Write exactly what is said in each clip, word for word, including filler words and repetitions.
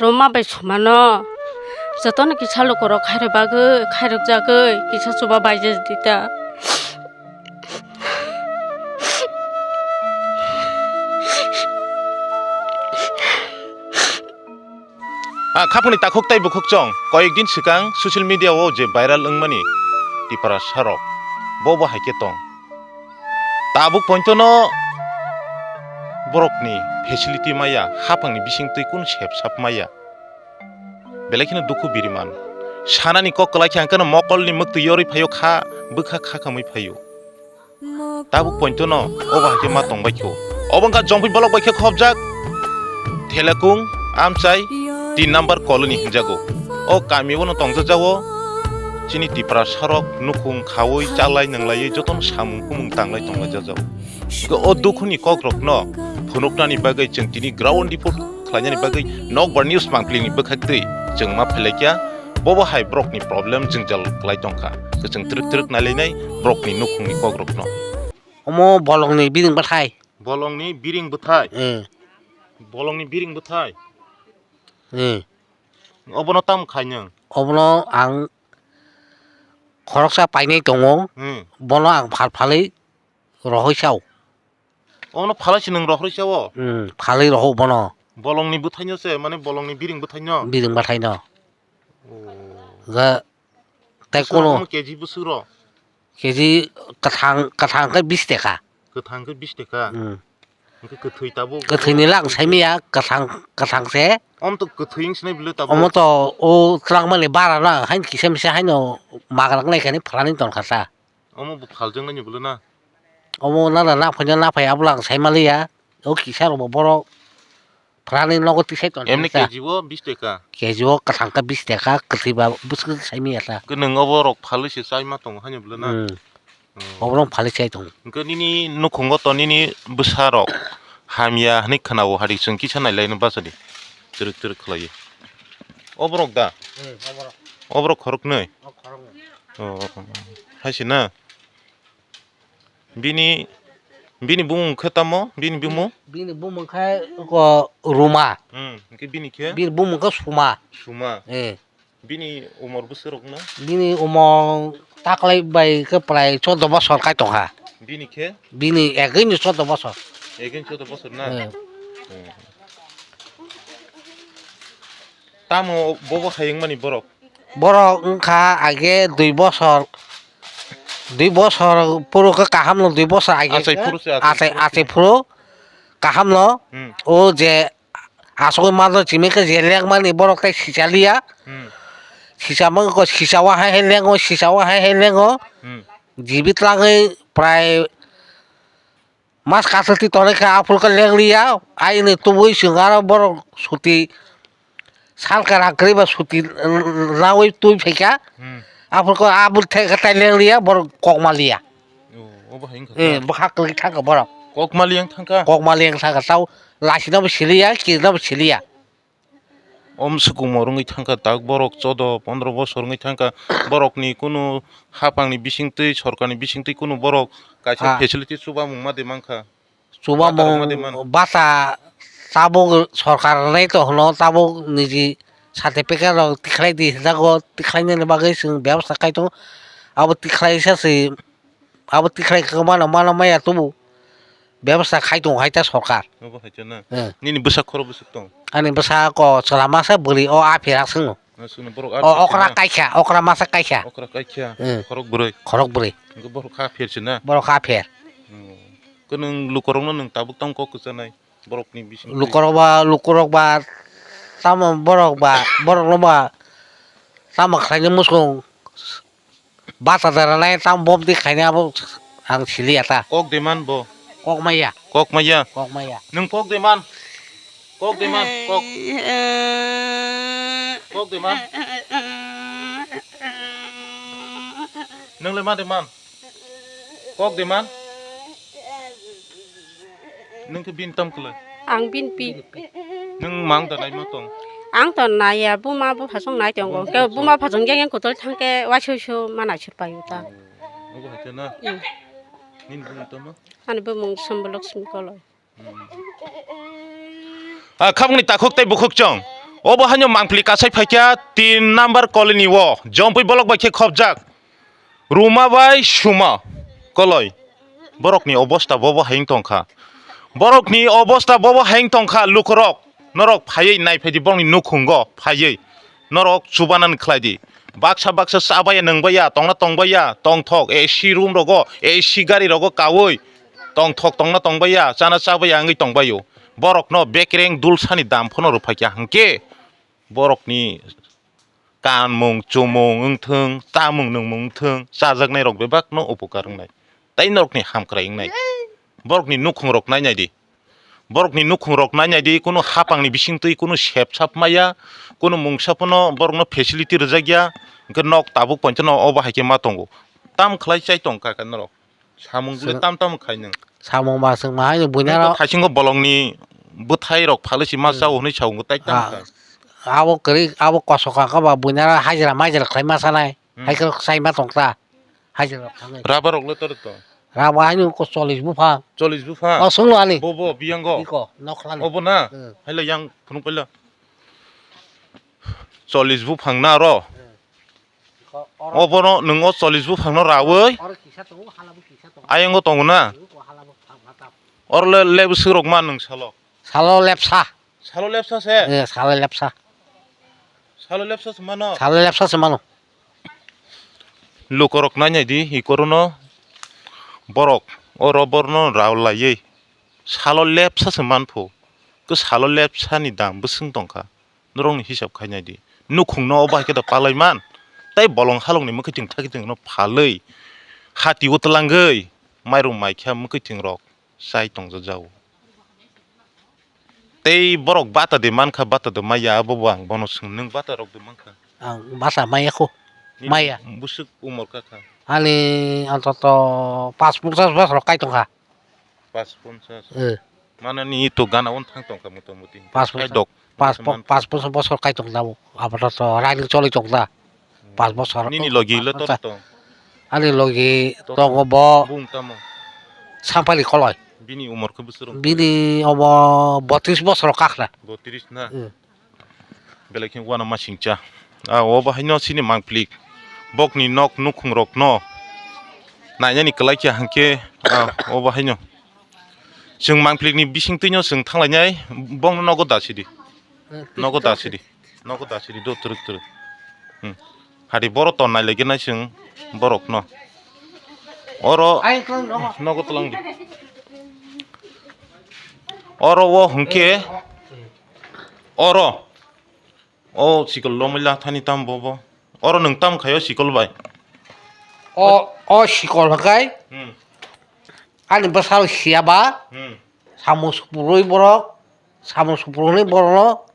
Roma bai somano jotono kisa lukorok khairok bagwi, khairok jagwi kisa chuba bai je dita. Ah, khapangni takhuk tei bukhuk chong koyek din swkang social media o je viral wngmani Tipra sarok, bo bo hai khe tong. Tabuk pointono borokni facility maya, hapangni bisingtwi kunu sep sap maya. Belai kheno dukhu biriman. Sanani kok kwlai khe ang kheno mokolni mwktwi yorwi phaio, kha bwkha kha khamwi phaio. Tabuk pointono obo hai khe ma tong bai kho. Obo wngkha Jongpui bolok bai khe khobjak Thelekung, Amchai, tin number colony hinjago. O kami bono tongjajago chini Tipra sarok nukhung khaui chalai nwnglaiwi jotono samung humung tanglai tonglaijajao. Hwnkhe o dukhuni kokrokno phunuknani bagwi chwng tini ground report khlainani bagwi Nokbar News mangpilini bwkhaktwi chwng ma phailaikha. Bobo hai borokni problem jwngjal kwlai tongkha. Kwchwng twrwk twrwk nailainai borokni nukhungni kokrokno. Omo bolongni biring bwthai. Bolongni biring bwthai? Eh. Bolongni biring bwthai? Eh. Obono tamo khainwng? Obono ang khoroksa painai tongo. Hmm. Bono ang phal phalwi rohoi sao. Obono phalai se nwng rohorwi sao? Hmm, phalwi roho bono. Bolongni bwthaino se, mane bolongni biring bwthaino? Biring bwthaino. Oh. Ga, tei bwswk kono omo K G bwswk rok? K G kwthang, kwthang khe bish teka. Kwthang khe bish teka? Hmm. Hwnkhe kwthwi tabuk? Kwthwini lang saimaya, kwthang, kwthang se. Omo to kwthwi wng sinai bwle tabuk? Omo to o twlangmani bara na, haino kisa misa haino magwrang nai khe phalani tongkha sa. Omo bo phaljaknai ni bwle na? Omo nana naphai na naphai abo lang sai maliya. O kisa rok bo borok phalani nogo tisai tong. Emni kisa. K G o bish teka? K G o kwthang khe bish teka, kwthwi ba bwswk sai maya ta. Khe nwng obo rok phalwi se chai ma tongo haino bwle na? Hmm. Hmm. Obo rok phalwi chai tongo. Hwnkhe nini nukhungo to nini bwsa rok hamya hwnwi khwnao, hari chwng kisa nailaino bachadi twrwk twrwk khlaiwi. Obo rok da? Hmm, obo rok. Obo rok khoroknwi? O khoroknwi. Oh, hai se na? Bini, bini bumung khe tamo? Bini bumung? Bini bumung khe ko Ruma. Hmm, hwnkhe bini khe? Bini bumung khe Suma. Suma. Eh. Bini umor bwswk rok no? Bini umor taklai bai khe prai chordo bosor kai tongkha. Bini khe? Bini egwini chordo bosor. Egwini chordo bosor na? Eh. Hmm. Tamo bobo hai wngmani borok? Borok wngkha age dui bosor, dui bosor phuru khe kaham no, dui bosor age achai khe phuru se, achai achai, phuru se. Achai phuru kaham no. Hmm. O je asogwi madra chimui khe je lengmani borok tei sisaliya. Hmm. Sisamo, sisao hai hai lengo, sisao hai hai lengo. Hmm. Jibi tlangwi prai mas kaisa twi tonwi kha, aphuru khe lengliya, aini tubui chwng aro borok suti sal kwrak kwrwi ba suti naui twi phaikha. Hmm. Aphuru khe abo thai khe tai lengliya, borok kok maliya. Oh, obo hai wngkha. Eh, kha. Bwkha kwlwi thangkha borok. Kok maliya wng thangkha? Kok maliya wng thangkha, tau laisino bo siliya, kirino bo siliya. Om swkungmor wngwi thangkha, tak borok chodo pondro bosor wngwi thangkha, borokni kunu hapangni bisingtwi, sorkarni bisingtwi kunu borok kaisa ah facility chubamung ma de mankha? Chubamung bata rwma de man? Bata tabuk sorkar rwnai to hwno, tabuk niji certificate rok tikhlai di hinjago, tikhlai nani bagwi chwng bebasta khai tongo. Abo tikhlai sa se, abo tikhlai khe mano, mano maya tubu. Bebasta khai tongo hai ta sorkar. Obo hai ta na? Eh. Nini bwsa khorok bwswk tong? Ani bwsa ko chwla masa bwrwi o apher aswk no. Aswk no borok o, apher okra se na? Kaikha, okra masa kaikha. Okra kaikha. Eh. Khorok bwrwi. Khorok bwrwi. Hwnkhe borok kha apher se na? Borok kha apher. Oh. Khe nwng lukorokno nwng tabuk tamo kok kwchanai? Borokni bising lukorok ba, lukorok ba, tamo borok ba, borokno ba, tamo khlaina muchung bata dara nai, tamo bom twi khaina abo ang siliya ta. Kok de man bo? Kok maya. Kok maya? Kok maya. Nwng kok de man? Kok de man? Kok. Kok de man? Nwng le ma de man? Kok de man? Nwng khe bini tam kwlai? Ang bini pi. Nwng mang da nai ma tong? Ang to naiya, buma bupha song nai tongo. Buma bupha song. Ke buma bupha song yang yang kotol thang ke waisui su ma nai sur payu ta. Oh, obo hai khe na? Hmm. Nini bumung tamo? Ani bumung Sombo Lakshmi Koloi. Ah, khabangni takhuk tei bukhuk chwng Obo haino mangpili kasai phaikha tin number colony o, jompui bolok bai khe khopjak. Ruma bai Suma koloi. Borokni obosta bobo hai wng tongkha. Borokni obosta bobo hai wng tongkha, lukurok. Norok phaiwi nai phaidi borokni nukhungo phaiwi. Norok chubanan khlaidi. Baksa baksa chabaiya nwngbaiya, tongna tongbaiya, tongthok A C room rogo, A C gari rogo kaui. Tongthok tongna tongbaiya, chana chabaiya wngwi tongbaio. Borokno bekereng dulsani dam phano rwphaikha hwnkhe borokni kanmung, chumung wngthwng, chamung nwngmung wngthwng, chajaknairok bebakno upokar wngnai, tei norokni hamkrai wngnai, borokni nukhungrok nainai di, borokni nukhungrok nainai di, kunu hapangni bisingtwi kunu sepsap maya, kunu mungsa phano borokno facility rwjakya, hwnkhe nok tabuk ponthono obo hai khe ma tongo, tam khlai chai tong kaka norok. Samung bwlwi tam tam khai nwng. Samung ba chwng ma hai buina rok. Khaisingo bolongni bwthai rok phalwi si ma chao hwnwi samung tai tam khai. Abo kwrwi, abo kosok kaka ba buina rok hajira majira khlai ma sanai. Hmm. Hai kwrwk sai ma tong ta. Hajira rok thangwi. Rubber rok le tor to. Rubber hai nwng ko chollish bupha. Chollish bupha? O, sungno ani. Bo, bo, biyango. Iko, nokhlani. Obo na? Hmm. Hai le yang phunuk paila. Chollish buphang na ro? Hmm. Obono nwng o chollish buphangno raui ayongo tongo na? Oro le, le bwswk rok ma nwng salo? Salo lepsa. Salo lepsa se? Eh, salo lepsa. Salo lepsa se mano? Salo lepsa se mano. Lukorok nainai di, ikorono borok oro borno raui laiwi salo lepsa se manphu. Khe salo lepsa ni dam bwswng tongkha. Norokni hisab khainai di. Nukhungno obo hai khe da palai man. Tei bolong halongni mwkhwtwng thakitwngno phalwi, hati o twlangwi, mairum maikha mwkhwtwng rok chai tongjajago. Tei borok bata de mankha, bata de maya, abo bo ang bono swng, nwng bata rok de mankha? Ang bata maya kho. Nini maya. Bwswk umor kakha? Ani antoto pas ponchas bosor kai tongkha. Pas ponchas. Eh. Mane ni to gana on thang tongkha motamuti. Pas ponchas. Dok. Pas, pas ponchas bosor kai tong tabuk. Apatot running choli tong ta. Pas bosor. Nini logi le tor tong. Ani logi tongo bo. Bung tamo. Sampali koloi. Bini umor khe bwswk rok? Bini obo botris bosor kakhna. Botris na? Eh. Belai khe uanama singcha. Ah, obo haino chini mangplik. Bokni nok nukhung rokno nainani kwlai kha hwnkhe, ah, obo haino. Chwng mangplikni bisingtwino chwng thanglainai, bongno nogo dasidi. Nogo dasidi. Nogo dasidi do twrwk twrwk. Hmm. Hadi boro ton nailaikhe nai chwng borokno. Oro nogo twlangdi. Oro o hwnkhe oro. O sikol lomwi la thani tam bo bo. Oro nwng tam khaio sikol bai? O, o sikol hwnkhe hmm. Ani bwsao siya ba hmm. Samung suprui borok, samung suprui borokno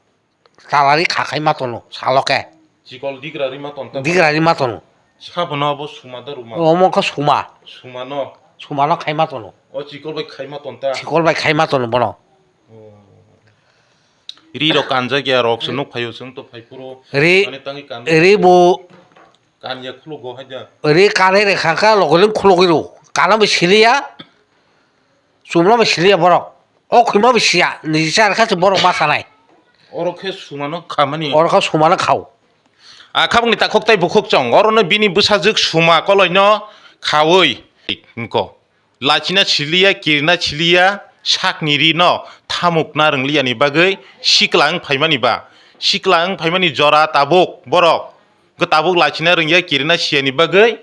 talari khakhai ma tono saloke. Sikol digra ri ma ton ta. Digra ri ma tono. Sabono abo suma da ruma. Omo khe suma. Sumano. Sumano khai ma tono. O sikol bai khai ma ton ta. Sikol bai khai ma tono bono. Oh. Ri rok kanjak ya rok se nuk phaio chwng to phai phuru. Ri, mane tangwi kan ri bo. Kan ya khulugo hai da. Ri kanai re khaka logo lim khulugwi ro. Kana bo siliya. Chumla bo siliya borok. O khima bo siya. Niji char kha borok ma sanai. Oro khe sumano khamani. Oro kha sumano khao. A khabangni takhok tai bukhuk chong. Oro no bini bwsajwk suma koloi no khaui. Nko. Lachina siliya, kirina siliya, sakni rino thamukna rwngliya ni bagwi sikla wng phaimani ba, sikla wng phaimani jora tabuk borok, hwnkhe tabuk lachina rwngya, kirina siyani bagwi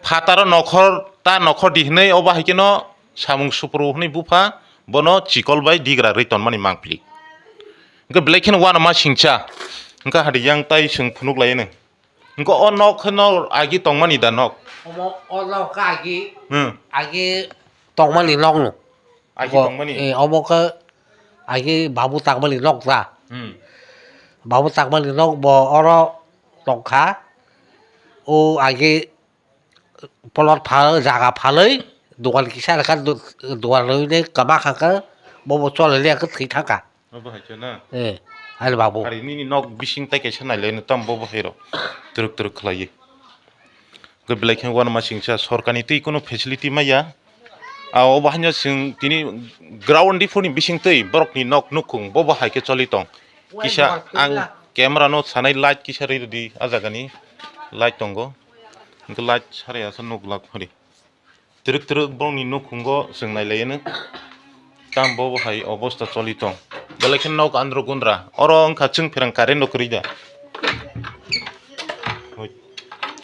phataro nokhor ta nokhor di hwnwi, obo hai kheno samung supru hwnwi bupha bono chikol bai digra rwi tonmani mangpili. Hwnkhe belai kheno uanama singcha, hwnkhe hadi yang tai chwng phunuk laiyano. Hwnkhe o nok khe no agi tongmani da nok? Omo o nok khe agi, hmm, agi tongmani nok no. Agi bo, tongmani? Eh, omo khe agi babu tangmani nok da. Hmm. Babu tangmani nok bo oro tongkha. O agi plot pha, jaga phalwi dogan kisa rwkha, do-, dogan rwwi kwma kha khe bobo choli liya khe thwi thangkha. Obo hai khe na? Eh, hai babu. Hari nini nok bising tai kaisa nai le no tam bo bo hai rok. Twrwk twrwk khlai. Go belai khe uanama singcha sorkar ni twi kunu facility maya. A obo haino chwng tini ground di phone ni bising twi borok ni nok nukhung bo bo hai khe choli tong. Kisa ang camera no sanai light kisa ri di, ah jaga ni light tongo. Hwnkhe light sari asa nuk lak phari. Twrwk twrwk bongni nukhungo chwng nailaino. Tam bo hai obosta choli tong. Belai khe nok andro gundra. Oro wngkha chwng pherang current no kwrwi da. Hoi.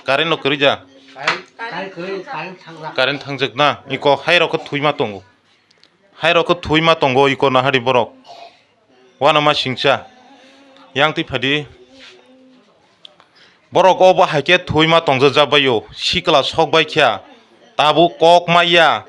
Current no kwrwi da. Current, current, current thangjak. Current thangjak na. Iko hai rok khe thwima tongo. Hai rok khe thwima tongo iko nahari borok. Uanama singcha. Yang twi phadi. Borok obo hai khe thwima tongjajabaio, sikla sok bai kha, tabuk kok maya,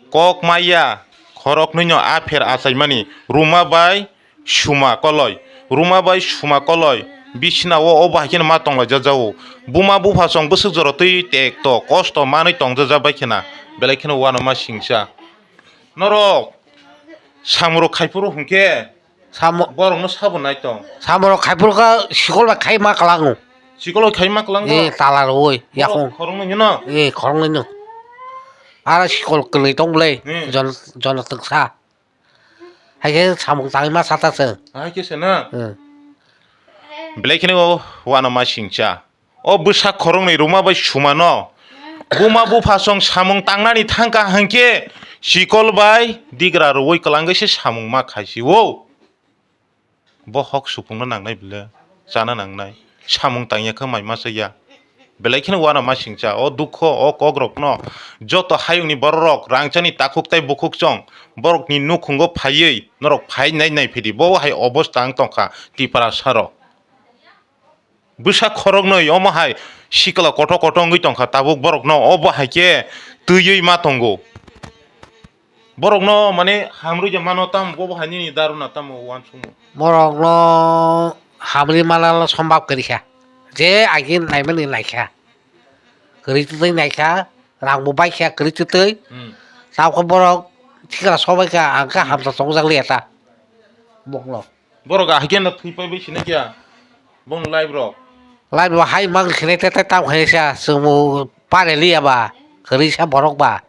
kok maya, khoroknwino apher achaimani, ruma bai suma koloi, ruma bai suma koloi, bisina o obo hai kheno ma tonglaijajao, buma bupha chwng bwswk jora twi tekto kosto manwi tongjajabai khena, belai kheno uanama singcha. Norok samurok khaiphuru hwnkhe, Samo- Borokno sabo nai tong. Samoro khai phuru kha sikol bai khai ma klango. Sikol bai khai ma klango? Eh, tala rwoi, yakung. Khoroknwi hino? Eh, khoroknwi no. Ara sikol kwnwi tong bwlai. Hmm. Jon, jon twksa. Hai khe samung tangwi ma sata se. Hai khe se na? Hmm. Belai kheno o uanama singcha. O bwsa khoroknwi ruma bai sumano buma bupha song samung tangnani thangkha hwnkhe sikol bai digra rwui kwlangwi se samung ma khaisio. Bo hok supungno nangnai bile chana nangnai samung tangya khe mai masa ya. Belai kheno uanama singcha o dukho o kokrokno joto hayungni bororok rangchakni takhuk tei bukhuk chong borokni nukhungo phaiwi norok phai nai nai phidi bo hai obosta wng tongkha Tiprasarok. Bwsa khoroknwi omo hai sikla kothok kothok wngwi tongkha, tabuk borokno obo hai khe twiwi ma tongo. Borokno mane hamrwkya mano, tamo bobo hai nini daruna tamo uansukmung? Borokno hamrwi manalo sombab kwrwi kha, je agini naimani naikha, kwrwi twtwi naikha, rangbo baikha kwrwi twtwi. Hmm. Tabukhe borok sikla sobaikha, ang khe hamsa tongjak liya ta bokno. Borok ahai khe no thwi pai bai sinai kya bong live rok. Live bo hai mang sinai te te tam khai sa chwng bo pare liya ba kwrwi sa borok ba.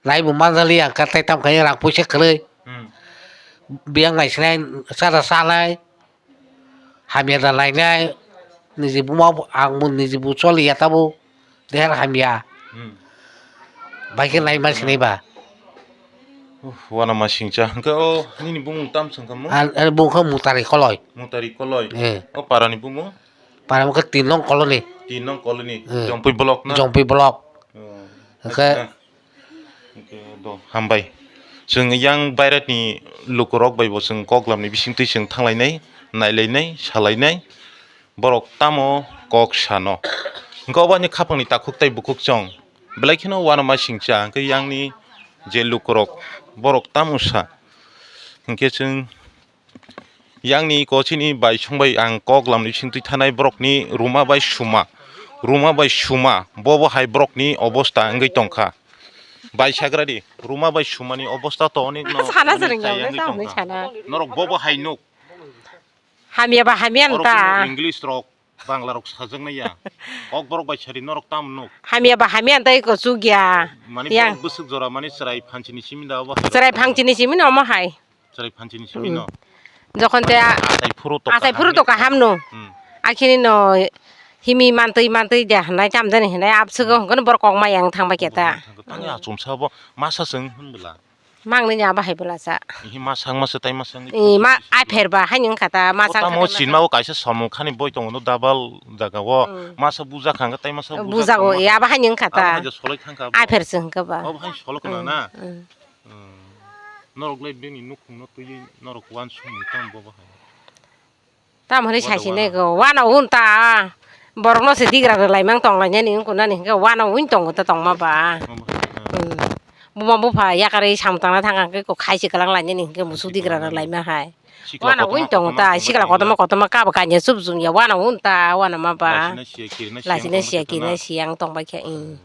Live bo man liya ka te tam khai rang puisa kwrwi. Hmm. Biyang nai sinai sa da sa nai. Hamya da lai nai. Niji buma ang bo niji bo choli ya ta bo. Deher hamya. Hmm. Bai khe nai ma sinai ba. Uff, uanama singcha. Hwnkhe o nini bumung tam se wngkha mo? Ar, ar bumung khe Mutari Koloi. Mutari Koloi. Eh. O parani bumung? Parani bumung khe tin nong colony. Tin nong colony. Eh. Jongpui block na? Jongpui block. Oh. Hwnkhe. Acha. Hwnkhe do, hambai. Chwng yang bairatni lukurok bai bo chwng koklamni bisingtwi chwng thanglainai, nailainai, salainai. Borok tamo kok sano. Hwnkhe obo ani khapangni takhuk tei bukhuk chong. Belai kheno uanama singcha hwnkhe yangni je lukurok borok tamo sa. Hwnkhe chwng yangni kochini bai songbai ang koklamni bisingtwi thanai borokni ruma bai suma, ruma bai suma bobo hai borokni obosta wngwi tongkha. Bai sagradi ruma bai sumani obosta to onek no sana onek se rwngya chayangwi tongkha. Sana. Norok bobo hai nuk. Hamya ba hamya oro ta. English rok, Bangla rok sajaknai ya. Kokborok bai sari norok tamo nuk. Hamya ba hamya ta eko chukya. Mani yang. Borok bwswk jora mani chwrai phanchini simi da obo hai. Chwrai phanchini simi no omo hai. Chwrai phanchini simi no. Hmm. Jokhon te a-, achai phuru to achai kaham phuru ni. To kaham no. Hmm. Akhini no himi mantwi mantwi de hanai tam jani hanai abswgo hmm. Hwnkhe borok kok ma yang thang ba khe ta. Tangwi achomsa bo masa chwng hwnbwla. Mangni nya bahai bwla cha. Ihi ma sang ma se tai ma sang. I ma apher ba haino wngkha ta ma. O sang tamo kha ta ma chinma sang. O kaisa somung khani boi tongo no double jaga o. Mm. Masa buja khang tai masa buja. Buja go khang ya ba haino wngkha ta. Abo hai soloi khang kha. Apher se wngkha ba. O hai solok na na. Mm, mm. Mm. Norok le bini nukhung no twi norok wan sung tang bo bahai. Tamo hwnwi sasinai go, wano hwn ta, borokno se digra rwlaimang tonglainani wngkha nani hwnkhe wano hwn tongo ta tongma ba. Omo hai, hmm. Hmm. Buma bupha yakarwi samung tangna thang kha khe kok khai se kwlang lainani hwnkhe musuk digra rwlaima hai. Sikla wano kotorma hwn tongo kotorma ta, tongbai sikla tongya. Kotorma kotorma kabo kanya chup chum ya, wano hwn ta, wano ma ba. Laisina siya kirina siyang tongbai khe ta na. Laisina siya kirina siyang tongbai khe, hmm.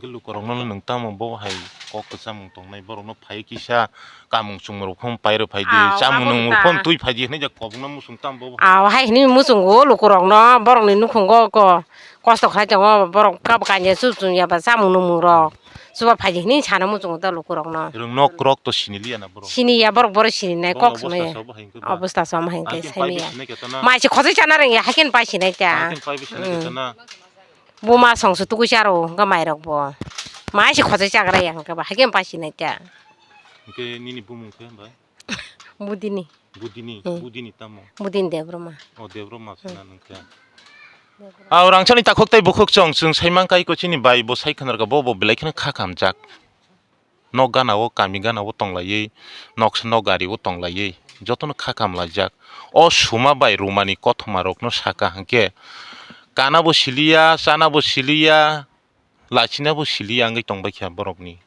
Lukurokno nwng tamo bo hai kok kwchamung tongnai, borokno phai kisa kamung chumung rok phano pairw phai di, ah, chamung abo nwng ta. Phano twi phai di hwnwi jak kobokno muchung tamo bo hai. Ah, hai hwnwi muchungo lukurokno, borokni nukhungo ko kosto khlai tongo, borok kab kanya chup chum ya ba chamung nwngmung rok chuba phai di hwnwi sana muchungo ta lukurokno. Rwng nok rok to sini liya na borok? Sini ya borok, borok sini nai kok. Borokni obostha swnwi. Obosta so bo hai hwnkhe. Obosta so ma hai hwnkhe. Hai saimanya. Pai bisinai khe to na? Maisi khosoi chana rwngya, hai khe pai sinai ta. Hai khe pai bisinai khe to na? Hmm. Buma song se tuku charo, hwnkhe mairok bo. Mai se khosoi chagra ya, hwnkhe ba, haikhe pai sinai ta. Hwnkhe nini bumung khe bai? Budini. Budini, hmm. Budini tamo? Budini Debbarma. O, Debbarma sina nungkhe. Debbarma. Aw, rangchakni takhuk tei bukhuk chwng, chwng saimang kai kochini bai, bo sai khwnarkha, bo, bo belai kheno kha kamjak. Nok gana o, kami gana o tonglaiwi, noksa nok gari o tonglaiwi, jotono kha kamlaijak. O suma bai rumani kothoma rokno saka hwnkhe, kana bo siliya, chana bo siliya, lachina bo siliya wngwi tongbaikha borokni.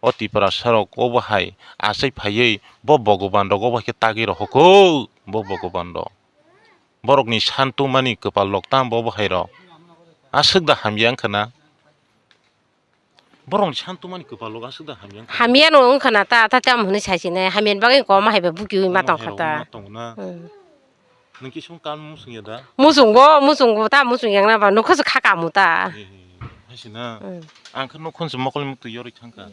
O Tiprasa rok obo hai achai phaiwi bo Bhogoban rok obo hai khe tagwi rohokho, bo Bhogoban rok. Borokni santumani kwpal rok tamo bo hai rok. Aswk da hamya wngkha na? Borokni santumani kwpalo aswk da hamya wngkha? Hamyano wngkha na ta, ta tamo hwnwi saisinai, hamyani bagwi koma haiba bukiui ma tongkha ta. Hamya rok ma tongo na? Hmm. Nwng kisung kan muchung ya da? Muchungo, muchungo ta, muchung yang na ba, nokha se kha kamu ta. Eh, eh, hai se na? Hmm. Ang khe nokhon se mokol muk twi yorwi thangkha.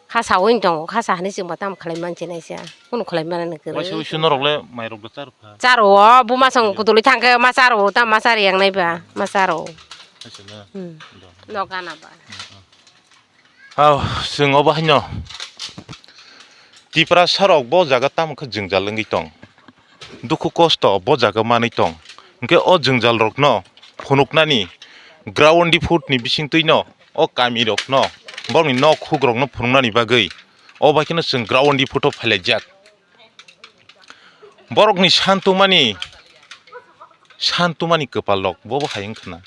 Kha sawi tongo, kha sa hwnwi chwngbo tamo khlai man chinai sa. Kunu khlai mana ni kwrwi. Waisa waisa norok le mairok bo charo kha. Charo o, buma song kutulwi thangkhe ma charo o, tamo ma chari yang nai ba, ma charo o. Hai se na? Hmm. Do. Nok gana ba. Hmm, hmm. Hao, chwng obo haino Tiprasa rok bo jaga tamo khe jwngjal wngwi tong, dukhu kosto bo jaga manwi tong, hwnkhe o jwngjal rokno phunuknani ground report ni bisingtwino o kami rokno borokni nok huk rokno phunuknani bagwi obo hai kheno chwng ground report o phailaijak. Borokni santumani, santumani kwpal rok bobo hai wngkha na,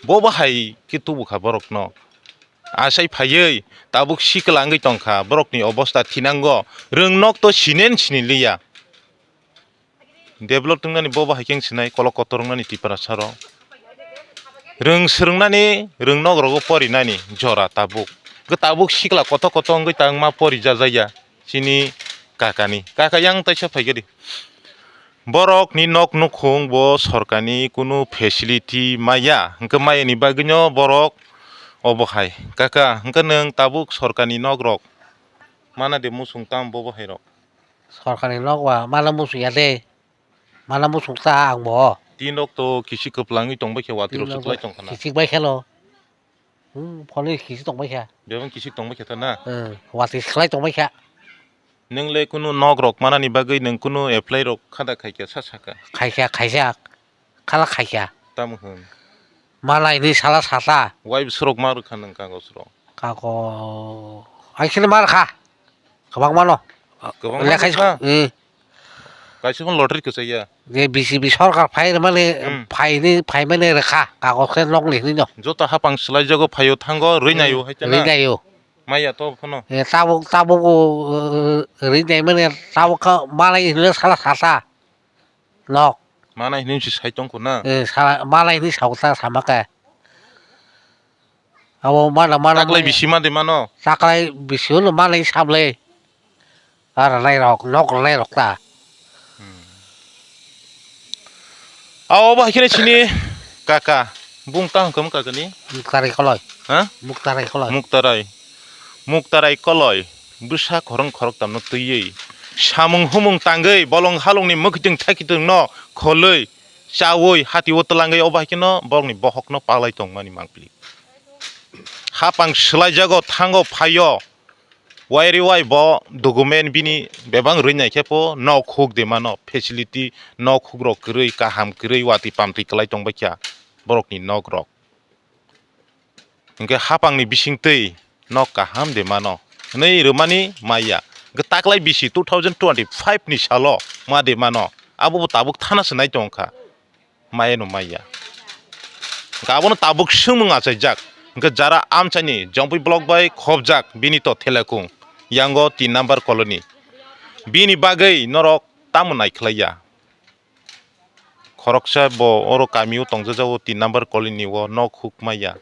bobo hai khe tubu kha borokno. Achai phaiwi tabuk sikla wngwi tongkha, borokni obosta thinango, rwng nok to sinen sini liya. Develop wngnani bobo hai khe wng sinai, kolok kotor wngnani Tiprasa rok. Rwng swrwngnani, rwng nok rogo porinani jora tabuk. Hwnkhe tabuk sikla kotor kotor wngwi tangma porijajakya chini kakani. Kaka yang taisa phaikhe di. Borokni nok nukhung bo sorkarni kunu facility maya, hwnkhe mayani bagwino borok obo hai. Kaka, hwnkhe nwng tabuk sorkarni nok rok mana de muchung tamo bobo hai rok? Sorkarni nok ba mana muchung ya de, mana muchung ta ang bo. Tin rok to kisi kwplangwi tongbai khe, watwi rok se kwlai tong khana. Tin rok kichik bai kheno. Hmm, phone kisi tong bai kha. Bebang kisi tong bai kha ta na? Hmm, watwi se kwlai tong bai kha. Nwng le kunu nok rok manani bagwi nwng kunu apply rok kha da khai kha sa saka? Khai kha, khai kha. Khala khai kha. Tamo hwn? Malai ni sala sata. Wai bwswk rok ma rwkha nwng kagos rok? Kago, ai kheno ma rwkha. Kwbangma no. Kwbangma lekhai rwkha? Hmm. Kaisa phano lottery kwchaiya. Je B J P sorkar phai rwmani, hmm, phaini, phaimani rwkha, kagos khe nokni hinwi no. Joto hapang swlaijago, phaio thango, rwi, hmm, naio hai kheno. Rwi naio. Maya to phano. E, tabuk, tabuk, o, rwi naimani, tabuk kha malai hinwi sala sata. Nok. Manai hinwi se sai tongkho na? E, sala, malai hinwi sao ta sama khe. Abo mana, mana, taklai mana bisi ma de mano? Taklai bisi no manai samle. Ar rwnai rok, nok rwnai rok ta. Hmm. Abo bai khe chini kaka. Bung tang kamo kaka ni? Muktarai koloi. Ha? Muktarai koloi. Muktarai. Muktarai koloi. Bwsa khorang khorok tamno twiwi. Samung humung tangwi bolong halongni mwkhitwng thakitwng no kholwi. Chawi hati o twlangwi obo hai kheno borokni bohokno palai tongmani mangpili. Hapang swlaijago thango phaio. Wai ri wai bo document bini bebang rwi nai khe po nok huk de mano, facility nok huk rok kwrwi kaham kwrwi watwi pamtwi kwlai tong bai kha borokni nok rok. Hwnkhe hapangni bisingtwi nok kaham de mano hwnwi rwmani maya. Hwnkhe taklai bisi two thousand twenty-five ni salo ma de mano, abo bo tabuk thana se nai tong kha, maya no maya. Hwnkhe abono tabuk swngmung achaijak, hwnkhe jara amchaini Jongpui block bai khobjak bini to thelekung yango tin number colony, bini bagwi norok tamo nai khlaiya? Khoroksa bo oro kami o tongjajago, tin number colony o nok huk maya.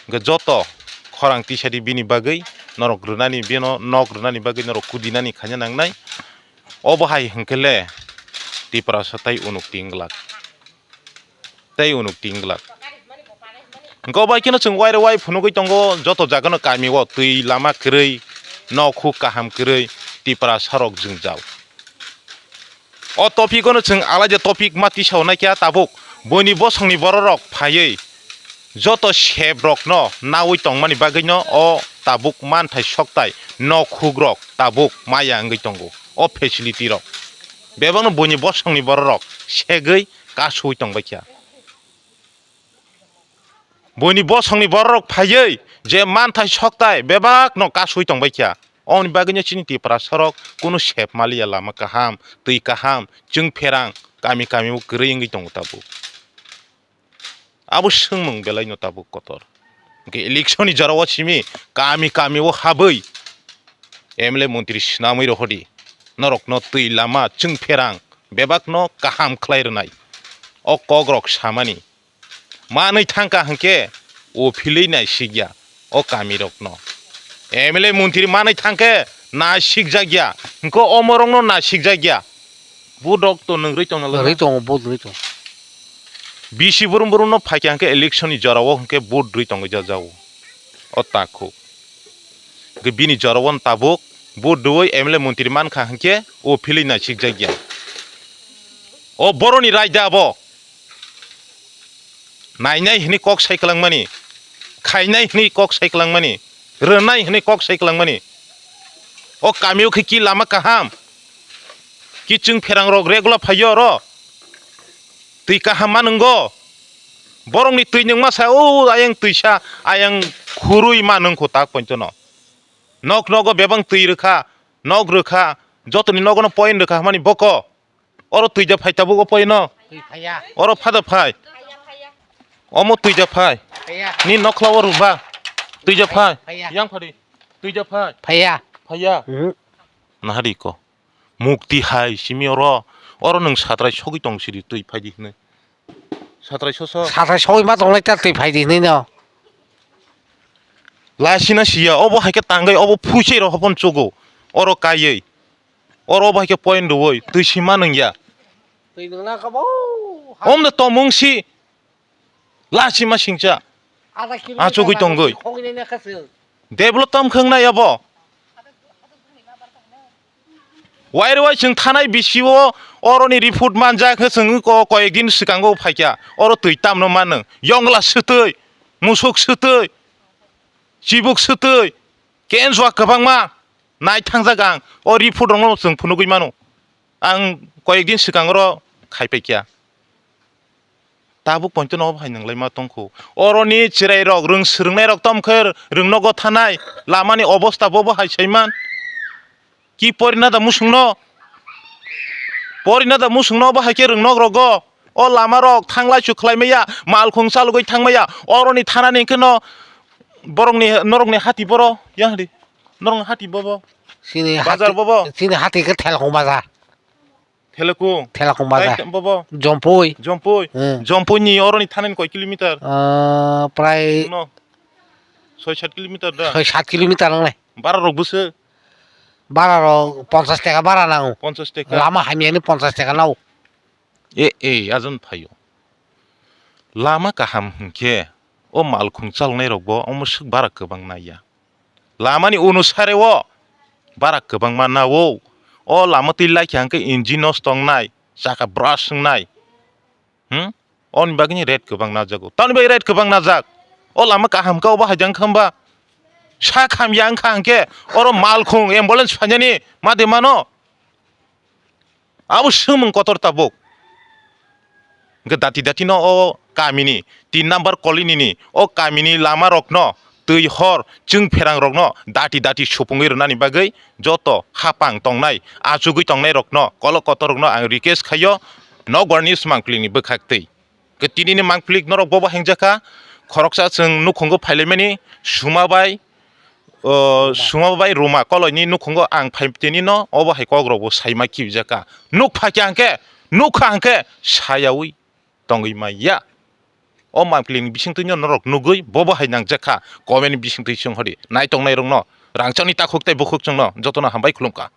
Hwnkhe joto khorang tisadi bini bagwi norok rwnani, bino nok rwnani bagwi norok kudinani khaina nangnai. Obo hai hwnkhe le Tiprasa tei unuk tingglak, tei unuk tingglak. Hwnkhe obo hai kheno chwng waire wai phunugwi tongo, joto jagano kamio twi lama kwrwi, nok huk kaham kwrwi Tiprasa rok jwngjal. O topic-o no chwng alaida topic ma tisao naikha tabuk. Buini bosongni bororok phaiwi joto sep rokno nawi tongmani bagwino o tabuk manthai soktai nok hukrok tabuk maya wngwi tongo. O facility rok bebakno buini bosongni bororok segwi kasui tongbaikha. Buini bosongni bororok phaiwi je manthai soktai bebakno kasui tongbaikha. Oboni bagwino chini Tiprasa rok kunu sep maliya, lama kaham, twi kaham, chwng pherang, kami kami o kwrwi wngwi tongo tabuk. Abo swngmung belaino tabuk kotor. Hwnkhe election ni jorao simi kami kami o habwi M L A montri swnamwi rohordi. Norokno twi, lama, chwng pherang bebakno kaham khlai rwnai. O kokrok samani manwi thangkha hwnkhe o philwi naisikya o kamirokno. M L A montri manwi thangkhe naisikjakya, hwnkhe omorokno naisikjakya. Budok to nwngrwi tongna Rwi tongo, vote rwi tongo. Bisi burum burum no phaikha hwnkhe election ni jorao hwnkhe vote rwi tongwi jajago. O takhuk. Hwnkhe bini jorao no tabuk vote rwi M L A montri mankha hwnkhe o philwi naisikjakya. O boroni raida abo. Nainai hwnwi kok sai kwlangmani, khainai hwnwi kok sai kwlangmani, rwnai hwnwi kok sai kwlangmani. O kamio khe ki lama kaham, ki chwng pherang rok regular phaio oro, twi kaham ma nwngo. Borokni twi nwngma sa, o ayang twisa, ayang khurui ma nwngkho tak pointono. Nok nogo bebang twi rwkha, nok rwkha, jotoni nogono point rwkha hwnmani boko. Oro twi ja phai tabuk o poino. Twi phaiya. Oro phada phai. Omo twi ja phai. Phaiya. Ni nokhla o rwba. Twi ja phai. Phaiya. Yang phari. Twi ja phai. Phaiya. Phaiya. Mhm. Nahari ko. Mukti hai simi oro. Oro nwng satrai sogwi tong sidi twi phai di hwnwi. Satrai soso. Satrai sogwi ma tonglai ta twi phai di hwnwi no. Lasina siya obo hai khe tangwi obo phuisai rok hopon chugo. Oro kaiwi. Oro bai khe point rwui twi sima nungya. Twi nungna khe bo, ha- Om de tomung si. Lachima singcha. Ada kilo Achugui meter tongoi. Khogwi nai kha se. Develop tam khwng nai abo. Waire wai chwng thanai bisio oroni report manja khe chwng ko koyek din swkango phaikya. Oro twi tamno mano. Yongla swtwi, musuk swtwi, chibuk swtwi, kenswa kwbangma. Nai thangjak ang, o report rokno chwng phunugwi mano. Ang koyek din swkang oro khai paikha. Tabuk pointono obo hai nwnglai ma tongkhu. Oroni chwrai rok, rwng swrwngnai rok tom khe rwng nogo thanai, lamani obosta bobo hai saiman. Ki porina da musungno? Porina da musungno obo hai khe rwng nok rogo. O lama rok thanglai su khlai maya, malkhung chalugwi thang maya. Oroni thanani hwnkhe no borokni, norokni hati boro, yang di. Norokni hati bobo. Sini Bazar hati, bobo. Sini hati ke Thelkung bazar. Thelkung. Thelkung bazar. Tai bobo. Jompui. Jompui. Hmm. Jompui ni oroni thanani koi kilometer? Ah, prai No. Soi sat kilometer da. Soi sat kilometer nangnai. Bara rok bwswk? Bara rok ponchas taka bara nango. Ponchas taka. Lama hamya ni ponchas taka nao. E, e, ajon phaio. Lama kaham hwnkhe o malkhung chalnai rokbo omo swk bara kwbang naiya. Lamani unusare o bara kwbangma nao. O lama twi laikha hwnkhe engine nosto wngnai, chaka brush wngnai. Hmm? Oni bagwini rate kwbang najago. Tamoni bagwi rate kwbang najak? O lama kaham khe obo hai jang kha hwnba? Sak hamya wngkha hwnkhe oro malkhung ambulance phainani ma de mano? Abo swngmung kotor tabuk. Hwnkhe dati dati no o kamini tin number colony ni o kamini lama rokno twi hor chwng pherang rokno dati dati supungwi rwnani bagwi joto hapang tongnai, achugwi tongnai rokno, kolok kotor rokno ang request khaio, Nokbar News mangpili ni bwkhak twi. Ke tini ni mangpili norok bobo hengjakha, khoroksa chwng nukhungo phailaimani, Suma bai, o, Suma bai Ruma koloi ni nukhungo ang phai tini no, obo hai kok rok bo saima kibijakha. Nuk phaikha hwnkhe, nukha hwnkhe, sayawi tongwi maya. o mampli ni bisingtwi no norok nugwi bobo hai nangjak kha, comment ni bisingtwi chwng hori nai tongnai rok no rangchak ni takhuk tei bukhuk chwng no joto no hambai khulum kha.